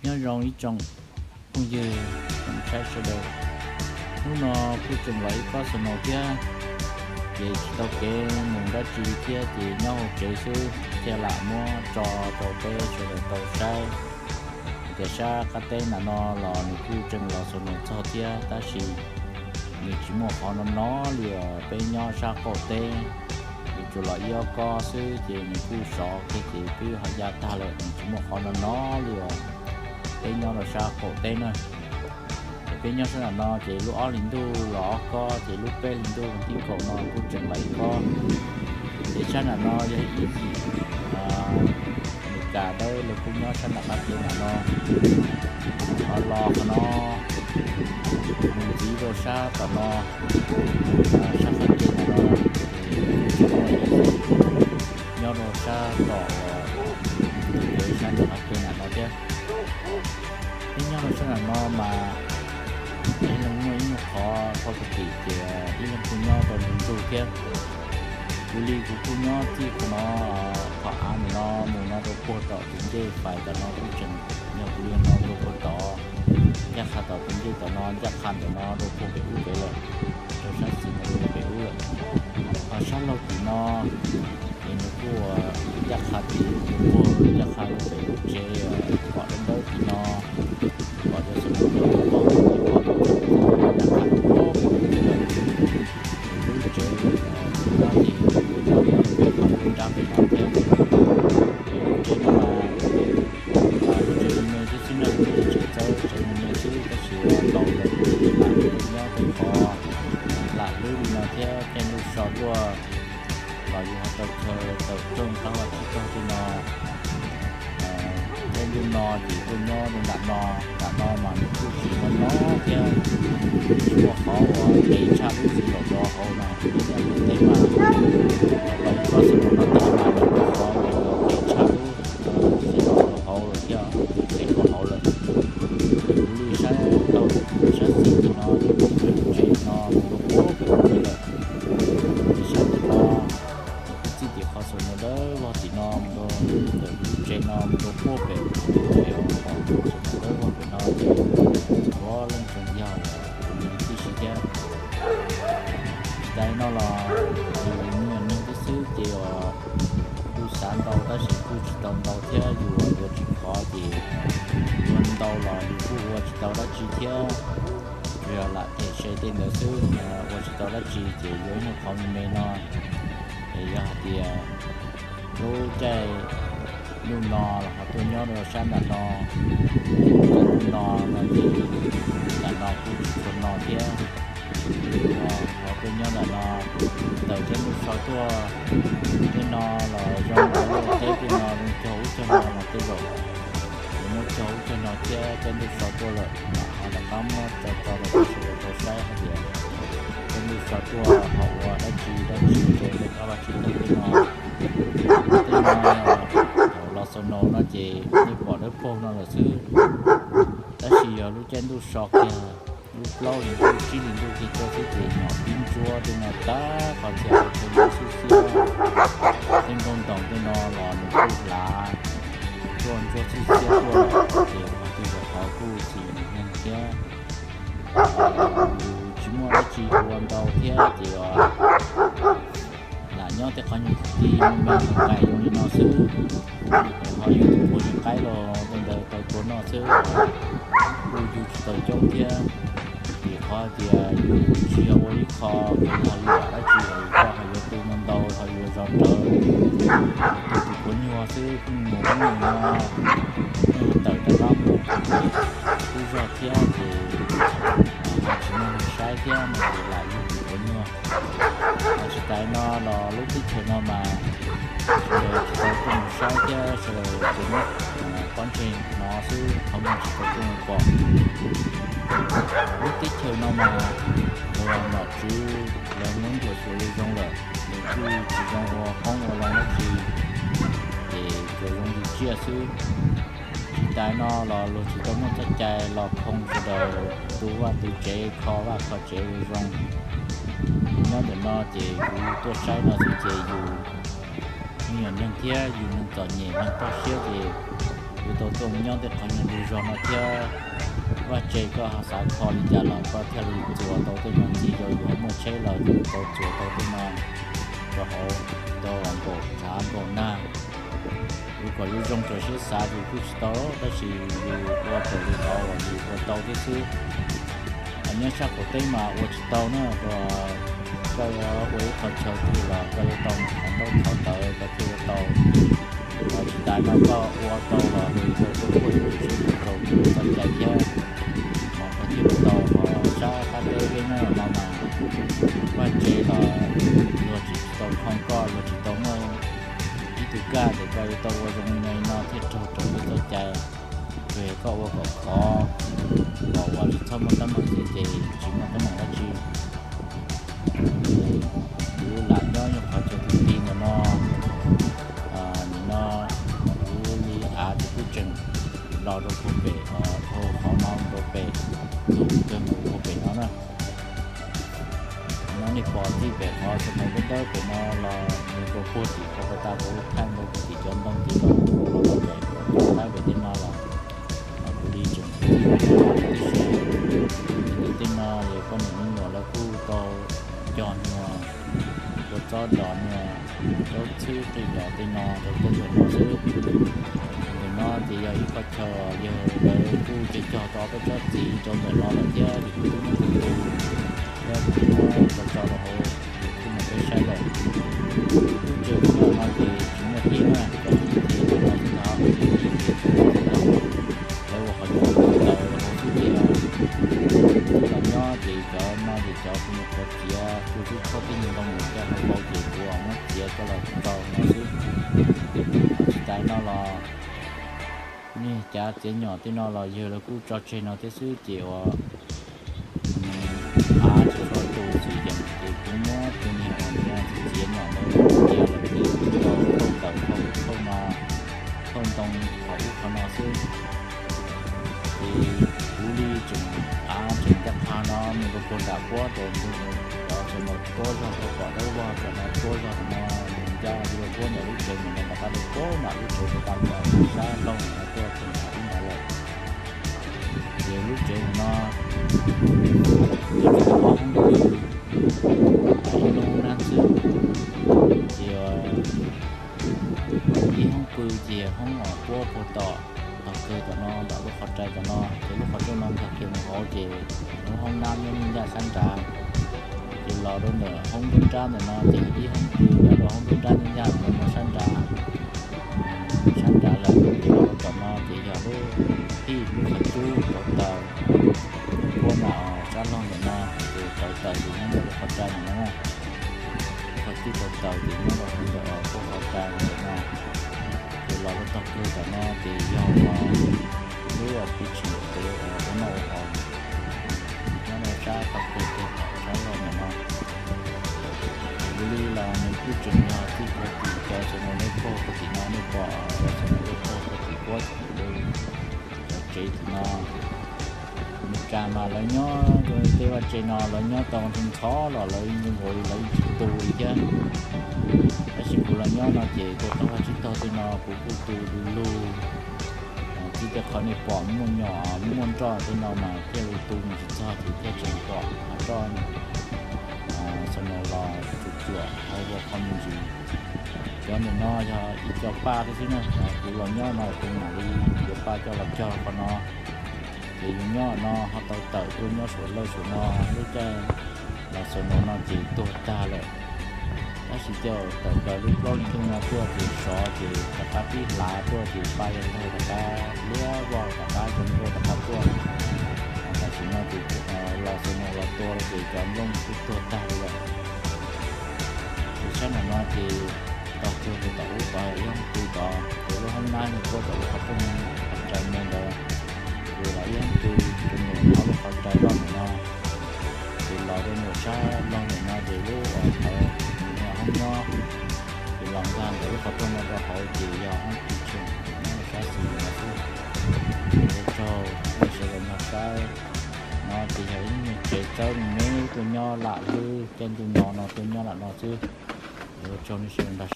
Nyob zoo ib tsoom phooj ywg tsoom saib sawv daws. Hnub no kuj tseem los ib kob snow thiab, ces tsis tau kev mus dab tsi thiab ces nyob hauv tsev xwb thiaj lam muab tso rau peb sawv daws tau saib. Tias sab qab teb nram no los nws kuj tseem los snow txog thiab tab sis nws tsis muaj qhov no no li os. Peb nyob sab qaum teb, nws tsuas los ib ob kob xwb ces nws kuj sov kiag ces twb ho ya tag lawm, nws tsis muaj qhov no no li os. Peb nyob rau sab qaum teb na, ces peb nyob sab nram no ces lub ob hlis ntuj los ob kob ces lub peb hlis ntuj tib kaum no kuj tseem los ib kob. Ces sab nram no yog ib yim Amelikas dawb los kuj nyob sab nram qab teb nram no. Ho los qhov no mus ntxiv rau sab tom no, sab qab teb nram no, nyob rau sab tom uas tus kev sab nram qab teb nram no thiab. Peb nyob rau sab nram no mas ib leeg muaj ib nyuag qhov, qhov kwv tij ces ib leeg kuj nyob rau ntug ntug thiab. Kuv li kuv kuj nyob txij qhov no, qhov av ntawm no mus no rau puag tom tus ncej fais tom no kuj tseem, yog kuv li no rau puag tod, ncaj qha tom tus ncej tom no, ncaj qha ntawm no rau puag pem ub pem lawm, rau sab xis no rau pem ub lawm. Ho sab laug tim no ces nws kuj ncaj qha tim, nws kuj ncaj qha rau pem lub tsev pom dawb dawb tim no, pom cov xeem ntoo pom, pom ncaj qha rau puag pem ub lawm. Ces lub tsev tim no ces nyob pem qhov lub nrab pem no thiab. Ces lub tsev no mas lub tsev me me xwb xwb na, lub tsev txawb tsev me me xwb tab sis laus lawv kuj lam nyob tej qhov lam lub li no thiab. Caij ntuj so tuaj los yus ho tau chaw tawm rooj qab vaj tsib taug tej no. Caij ntuj no ces tuaj nyob rau nram no, nram no mas nws kuj tsis no no thiab, tsis muaj qhov uas nqis tshaj lub xwb los rau hauv na. Peb nyob hauv teb mas los ib kob xwb los no tag mas nws muaj qhov uas nqis tshaj lub xwb los rau hauv lawm thiab, nqis rau hauv lawm. Kuv li saib tau sab xis tim no, lub tsev no mus rau puag pem ub lawm. Ces sab tim no, kuv txij tim qhov xeem ntoo dawb vog tim no mus rau ntawm lub tsev no mus rau puag pem, pem qhov xeem ntoo dawb vog pem no ces tshuav leej tsoom yawg tib si thiab. Tsis tas li no los yus me nyuam neeg xwb xwb ces uas kuj xav ntau tab sis kuj tsis tau ntau thiab, yus yuav tsis khov ces yuav ntau los yus kuj ua tsis tau dab tsi thiab. Tsuas yog lam them se tej ntawd xwb, ua tsis tau dab tsi ces yuav ib nyuag qhov me me no. Es yog hais tias lub caij ntuj no los ho tuaj nyob rau sab nram no, caij ntuj no no ces nram no kuj tsis tshua no thiab. Ho tuaj nyob nram no, tawm caij ntuj so tuaj tej no los zoo rau lub teb tej no, zoo cog ub cog no los tej zaum yuav muab cog ub cog no thiab. Caij ntuj so tuaj lawm mas ho rov qab muab tso tso rau peb sawv daws tau saib hais tias caij ntuj so tuaj ho ua dab tsi dab tsi rau tej qab vaj tsib taug tej no. Tej no thaum los snow no ces nej pom dawb paug no lawm xwb, tab sis yog lub caij ntuj so kiag lub plaub hlis ntuj tsib hlis ntuj kiag tuaj xwb ces nyom pib ntsuab tej no tag qhov txhia qhov chaw ntsuab xiab xiab, tej nplooj ntoos tej no los nws kuj hlav tuaj ntsuab xiab xiab tuaj lawm ces qhov twg los qhov kuj xis neeg thiab. Yus tsis muaj dab tsi ua ntau thiab ces lam nyob tej qhov nyuag kwv tij me me nqaim zoo li no xwb. Ho yus tus puav zeeg qaib los tej ntawd tau tua noj xwb, kuj yug tsis tau coob thiab. Vim qhov tias yus tsis yog ua ib qho kev lag luam dab tsi es koj ho yuav tu ntau ntau ho yuav zov rawv yus tus puav nyuag xwb, pheej mus ub mus no, pheej tawm rov qab mus, kuj zog thiab ces ho tsis muaj neeg saib thiab no ces lam yug tus puav nyuag. Ho tsis tas li no los lub teb chaws no mas sawv daws tsis tau tuaj mus saib thiab, sawv daws tsuas muab pob ntseg hnov xwb, qhov muag tsis tau tuaj mus pom. Lub teb chaws no mas luag nom tswv lawv muab ntsuam xyuas zoo zoo lawm, nws kuj tsis zoo ua qoob ua loo dab tsi, ces tsuas zoo yus tsiaj xwb. Tsis tas li no los luag tsis tau muaj txoj cai los khoo sawv daws tu vaj tu tsev, kho vaj kho tsev zoo zoo. Nyob ntawm no ces kuv tuaj saib no xwb ces yus me nyuam neeg thiab yus neeg txom nyem neeg toj siab ces Yus tau tuaj nyob tej qhov nyuag ntug zog no thiab, vaj tse koj xav kho li cas los koj thiaj li txuas tau tej no ntxiv rau yus, muaj tsheb los yus tau txuas tau tej no rau hauv, tau nkaum tshav nkaum nag. Yus kom yus zoo txawm siab xav yus kuj tsis tau, tab sis yus ua raws li qhov uas yus ua tau thiab xwb. Nyob sab qaum teb mas ua tsis tau na, koj yuav ua ib qho chaw twg los koj yuav tau mus thov ntaub thov ntawv koj thiaj ua tau. Tsis tas no koj ua tau los yus tau tuaj kuaj yus tus siab tus ntsws rau yus txoj cai thiab, mas koj thiaj ua tau. Ho sab qab teb peb nyob no mas vaj tse los luag tsis tau khoom koj, luag tsis tau muaj ib tug kaj tes koj yuav tau ua zoo li no li no thiaj raug raws li txoj cai. Tsuas yog koj ua kom khov, kom uas tsis txhob muaj teeb meem ces ces tsis muaj teeb meem dab tsi. Kuv lam nyob nyuag qhov chaw ti ti ntawm no, nim no kuv li av ces kuj tseem los rau puag pem, dhau qhov no rau pem, ntug kawg mus puag pem no na. No nej pom txij pem qhov txog ntawm dawb dawb pem no los mus rau puag tim qhov ko tas kuv thaij nkaus puag tim cov ntoo tid los mus rau pem, tab pem tej no los kuv li tseem txij pem no tib si. Tej no ces poj niam me nyuam lawv kuj tau cog nyuag kua txob dos nyuag zaub txhwb qij dos tej no rau tej ntawm no xwb. Ntawm no ces yog ib qho chaw yawg lawv kuj cog cog tau peb tsob txiv rau ntawm no lawm thiab, ces kuv twb muab tu tu thiab kuv twb muab tso tso rau hauv YouTube no peb saib lawm. Lub tsev kuv nyob no ces tsis muaj tij na, cov tij ces ntawm no xwb ntag, tij ces tsis muaj tij ntag. Lawv ua qhov chaw tawm rau hauv xwb ces los nyob ces cov no ces cov kuv nyuam qhuav txiav kuj xub tshuab tib nyuag ntoo mus coj hauv npau ces kuv muab txiav coj los tso no xwb. Tsis tas no los niag cav txiav nyom tej no los yawg lawv kuj tso tseg no thiab xwb ces uas av tsis tshua tu txim yeem ces kuv muab tus niag uas txiav nyom ntawd txiav lawm ces kuv tau thauj tawm thauj no, thauj ntoo qhov ub qhov no xwb. Ces kuv li tseem av tseem ncaj qha no mus rau puag nram puab tes cov tseem mus tuab zog rau tom dawb vog, cov no tuab zog no mus ncaj li rau puab ntawm lub tsev mus no rov qab rau puab nram lub tsev rau tas kom sab laug no tuaj tseem nram ub ntawd lawm. Ces lub tsev no yog tseem ua hoob pw, ib lub hoob nab xwb, ces ib hoob pw ces hoob uas puab puag tom, tom kawg tom no ntawm lub qhov rai tom no, ces lub qhov rooj no nkag kiag mus hauv ces lub hoob nab nyob nyuj ncaj sab nrad. Ces los rau ntawm hoob nruab nrab ntawm no ces ib hoob pw nyob rau hoob nruab nrab nyob ncaj ntawm no sab nrad. Sab nrad lawm ces los rau tom no ces yog lub tij lub qhov cub rauv taws. Puab nram sab laug ntawm no ces rauv taws ces nyob ntawm lub qhov rai ntawm no na. Lub qhov cub rauv taws ces nyob rau hauv ntawm puab qhov rai ntawm no. Ces los rau tog kawg tom no ces yog lub kitchen table uas puab noj ua hauv, nyob rau sab tog kawg kiag tom sab laug ntawm no. Kuv li los nws kuj tseem yog txij puag tim cov tsev neeg nej pom puag tim no, nej pom cov tsev neeg nej pom puag tim puab cov tsev tim no. Nws tsa mas lawv nyob tej vaj tse no lawv nyob tau ntxhov los lawv nkaus li lawv tsis tu li thiab. Tab sis kuv los nyob no ces kuv tau vaj tsib taug tej no kuv kuj tu lug lug. Txij tej qhov nej pom muaj nyom muaj nroj tej no mas thiaj li tu mus tsis txog ces thiaj tseem pom qhov roj snow los tsuam tsuam hauv ua qhov me ntsis. Cov ntawm no yog ib co paj thiab xwb na, kuv los nyob no kuv mam li yuav paj coj los cog qhov no. Ces yus nyob no ho tau tawm tuaj nyob saum lawj saum no, lub caij los snow no ces tuag tag lawm. Tab sis tej tawm plaws lub plaub hlis ntuj no tuaj ces sov ces rov qab pib hlav tuaj ces paj yuav tawg rov qab liab vog rov qab zoo nkauj rov qab tuaj. Tam sim no ces los snow los tua ces cov nplooj twb tuag tag li lawm. Ces sab nram no ces tog kawg tus tom ub tod ib hoob pw tod, ces lub hoob nab nws puab tom lub qhov rooj qhov rai me ntawd, ces los ib hoob pw rau ntawm ob lub qhov rai loj ntawm no. Ces los rau ntawm sab laug ntawm no ces lub uas qhov hoob nyob, ces los nkag ntawm lub qhov rooj no rau hauv ces yog hoob kitchen nyob sab xis ntawm no xwb. Ua tsaug nej sawv daws nrog saib. No ces yog ib nyuag tsev txawb me me tuaj nyob lam lub caij ntuj no no tuaj nyob lam no xwb. Ua tsaug nej sawv daws nrog